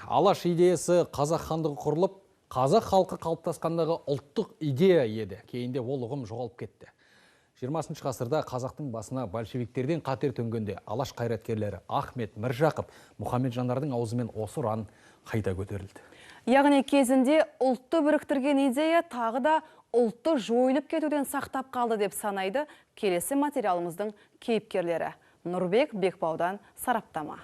Алаш идеясы қазақ хандығы құрылып, қазақ халқы қалыптасқандағы ұлттық идея еді. Кейінде ол ұғым жоғалып кетті. 20 ғасырда қазақтың басына большевиктерден қатер төнгенде Алаш қайраткерлері Ахмет Міржақып, Мұхамеджандардың аузымен осы ұран қайта көтерілді. Яғни кезінде ұлтты біріктірген идея тағы да ұлтты жойылып кетуден сақтап қалды деп санайды келесі материалымыздың кейіпкерлері. Нұрбек Бекбаудан сараптама.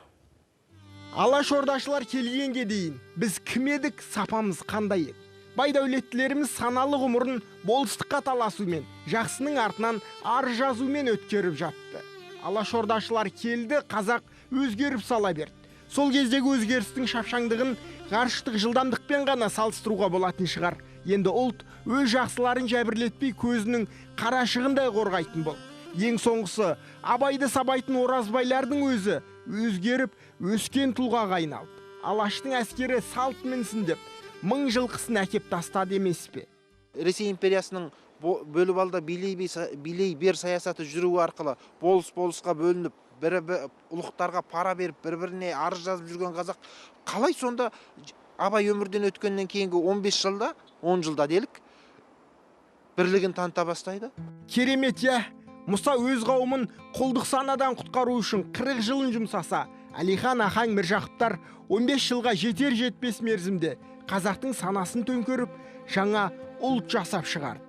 Алаш ордашылар келгенге дейін біз кім едік, сапамыз қандай еді? Бай дәулеттілеріміз саналы ғұмырын болыстыққа таласумен, жақсының артынан арыз жазумен өткеріп жатты. Алаш ордашылар келді, қазақ өзгеріп сала берді. Сол кездегі өзгерістің шапшаңдығын ғарыштық жылдамдықпен ғана салыстыруға болатын шығар. Енді ұлт өз жақсыларын жәбірлетпей көзінің қарашығындай қорғайтын болды. Ең соңғысы, Абайды сабайтын оразбайлардың өзі өзгеріп, өскен тұлғаға айналды. Алаштың әскері салт мінсін деп, 1000 жылқысын әкеп тастады емес пе? Ресей империясының бөліп алда билей бер саясаты жүруі арқылы болыс-болысқа бөлініп, бірі ұлықтарға пара беріп, бір-біріне арыз жазып жүрген қазақ қалай сонда Абай өмірден өткеннен кейінгі 15 жылда, 10 жылда делік, бірлігін таныта бастайды? Керемет, иә. Мұса өз қауымын құлдық санадан құтқару үшін 40 жылын жұмсаса, Әлихан, Ахаң, Міржақыптар 15 жылға жетер жетпес мерзімде қазақтың санасын төңкеріп, жаңа ұлт жасап шығарды.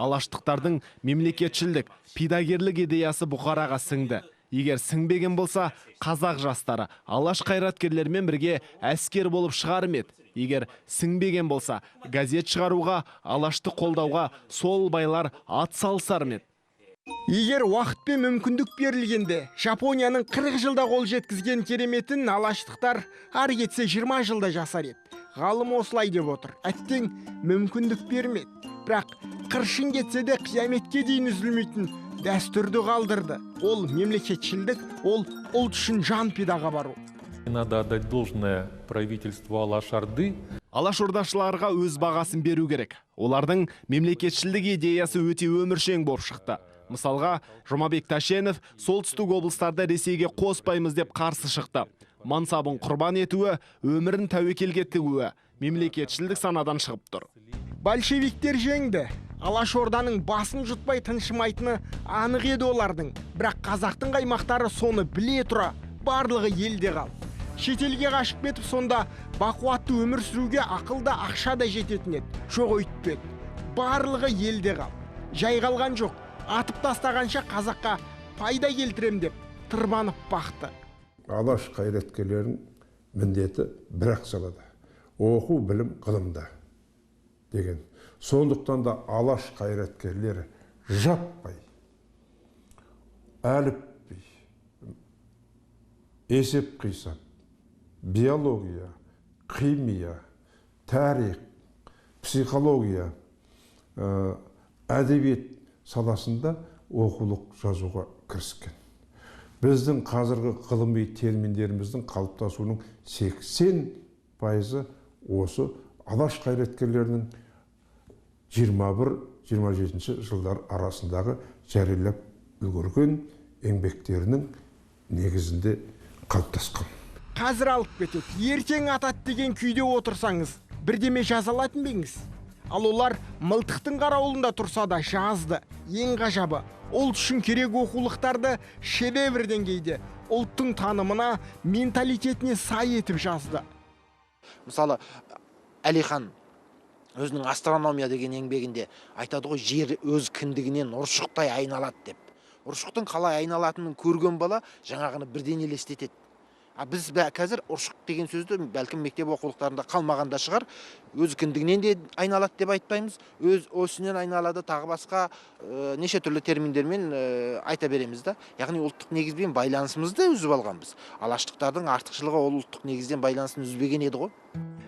Алаштықтардың мемлекетшілдік, пидагерлік идеясы бұқараға сіңді. Егер сіңбеген болса, қазақ жастары алаш қайраткерлерімен бірге әскер болып шығар ма еді? Егер сіңбеген болса, газет шығаруға, алашты қолдауға сол байлар ат салысар ма еді? Егер уақыт пен мүмкіндік берілгенде, Жапонияның 40 жылда қол жеткізген кереметін алаштықтар ары кетсе 20 жылда жасар еді. Ғалым осылай деп отыр. Әттең мүмкіндік бермеді. Бірақ қыршын кетсе де қияметке дейін үзілмейтін дәстүрді қалдырды. Ол мемлекетшілдік, ол ұлт үшін жан пидаға бару. Надо отдать должное правительству Алаш-Орды. Алаш ордашыларға өз бағасын беру керек. Олардың мемлекетшілдік идеясы өте өміршең болып шықты. Мысалға, Жұмабек Тәшенов солтүстік облыстарды Ресейге қоспаймыз деп қарсы шықты. Мансабын құрбан етуі, өмірін тәуекелге тігуі мемлекетшілдік санадан шығып тұр. Большевиктер жеңді. Алаш орданың басын жұтпай тыншымайтыны анық еді олардың. Бірақ қазақтың қаймақтары соны біле тұра, барлығы елде қалды. Шетелге қашып кетіп, сонда бақуатты өмір сүруге ақыл да ақша да жететін еді. Жоқ өйтпеді. Барлығы елде қалды. Жай қалған жоқ. Атып тастағанша қазаққа пайда келтірем деп тырбанып бақты. Алаш қайраткерлерінің міндеті бір-ақ салада. Оқу, білім, ғылымда деген. Сондықтан да алаш қайраткерлері жаппай әліпби, есеп қисап, биология, химия, тарих, психология, әдебиет саласында оқулық жазуға кіріскен. Біздің қазіргі ғылыми терминдеріміздің қалыптасуының 80% осы алаш қайраткерлерінің 21-27 жылдар арасындағы жариялап үлгерген еңбектерінің негізінде қалыптасқан. Қазір алып кетеді, ертең атады деген күйде отырсаңыз, бірдеме жаза алатын ба едіңіз? Ал олар мылтықтың қарауылында тұрса да жазды. Ең ғажабы, ұлт үшін керек оқулықтарды шедевр деңгейде, ұлттың танымына, менталитетіне сай етіп жазды. Мысалы, Әлихан өзінің астрономия деген еңбегінде айтады ғой, жер өз кіндігінен ұршықтай айналады деп. Ұршықтың қалай айналатынын көрген бала жаңағыны бірден елестетеді. А біз қазір ұршық деген сөзді бәлкім мектеп оқулықтарында қалмағанда шығар, өз кіндігінен де айналады деп айтпаймыз, өз осінен айналады, тағы басқа неше түрлі терминдермен айта береміз да. Яғни ұлттық негізбен байланысымызды үзіп алғанбыз. Алаштықтардың артықшылығы ол ұлттық негізден байланысын үзбеген еді ғой.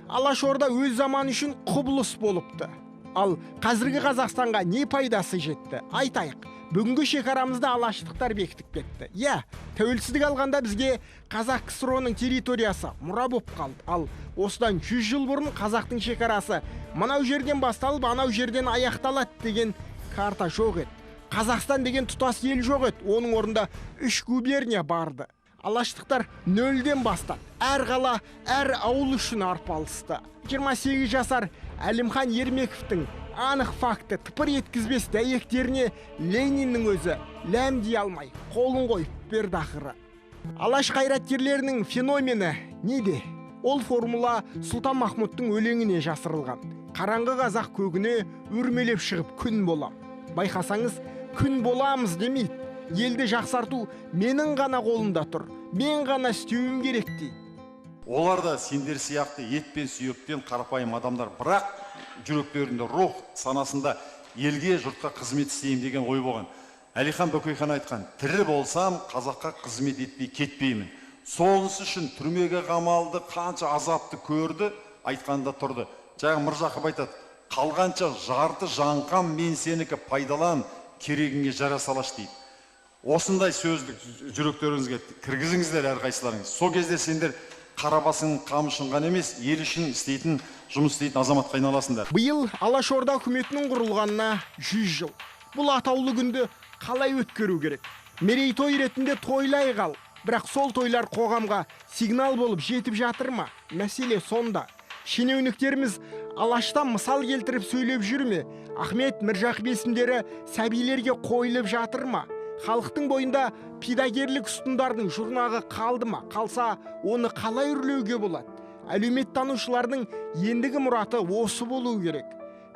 Алаш орда өз заманы үшін құбылыс болыпты. Ал қазіргі Қазақстанға не пайдасы жетті? Айтайық, бүгінгі шекарамызды алаштықтар бекітіп кетті. Иә, тәуелсіздік алғанда бізге Қазақ КСРО-ның территориясы мұра боп қалды. Ал осыдан 100 жыл бұрын қазақтың шекарасы мынау жерден басталып, анау жерден аяқталады деген карта жоқ еді. Қазақстан деген тұтас ел жоқ еді. Оның орнында 3 губерния барды. Алаштықтар нөлден бастап, әр қала, әр ауыл үшін арпалысты. 28 жасар Әлімхан Ермековтің анық факті тыпыр еткізбес дәйектеріне Лениннің өзі ләм дей алмай, қолын қойып берді ақыры. Алаш қайраткерлерінің феномені неде? Ол формула Сұлтан Махмұттың өлеңіне жасырылған. Қараңғы қазақ көгіне өрмелеп шығып күн болам. Байқасаңыз, күн боламыз демейді. Елді жақсарту менің ғана қолымда тұр, мен ғана істеуім керек дейді. Олар да сендер сияқты ет пен сүйектен қарапайым адамдар, бірақ жүректерінде рух, санасында елге, жұртқа қызмет істеймін деген ой болған. Әлихан Бөкейхан айтқан, тірі болсам қазаққа қызмет етпей кетпеймін. Сонысы үшін түрмеге қамалды, қанша азапты көрді, айтқанда тұрды. Жаңа Міржақып айтады, қалғанша жарты жаңқам мен сенікі пайдалан, керегіңе жара салаш дейді. Осындай сөзді жүректеріңізге кіргізіңіздер әрқайсыларыңыз. Сол кезде сендер қара басыңның қамшын ғана емес, ел үшін істейтін, жұмыс істейтін азаматқа айналасыңдар. Биыл Алашорда үкіметінің құрылғанына 100 жыл. Бұл атаулы күнді қалай өткеру керек? Мерейтой ретінде тойлай қал. Бірақ сол тойлар қоғамға сигнал болып жетіп жатыр ма? Мәселе сонда. Шенеуніктеріміз Алаштан мысал келтіріп сөйлеп жүр ме? Ахмет Міржақып есімдері сәбилерге қойылып жатыр ма? Халықтың бойында педагерлік ұстындардың жұрнағы қалды ма? Қалса, оны қалай үрлеуге болады? Әлеуметтанушылардың ендігі мұраты осы болу керек.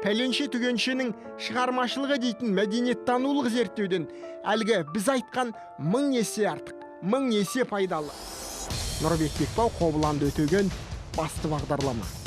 Пәленше түгеншенің шығармашылығы дейтін мәдениеттанулық зерттеуден әлгі біз айтқан 1000 есе артық, 1000 есе пайдалы. Нұрбек Бекбау, Қобыланды Өтеген, басты бағдарлама.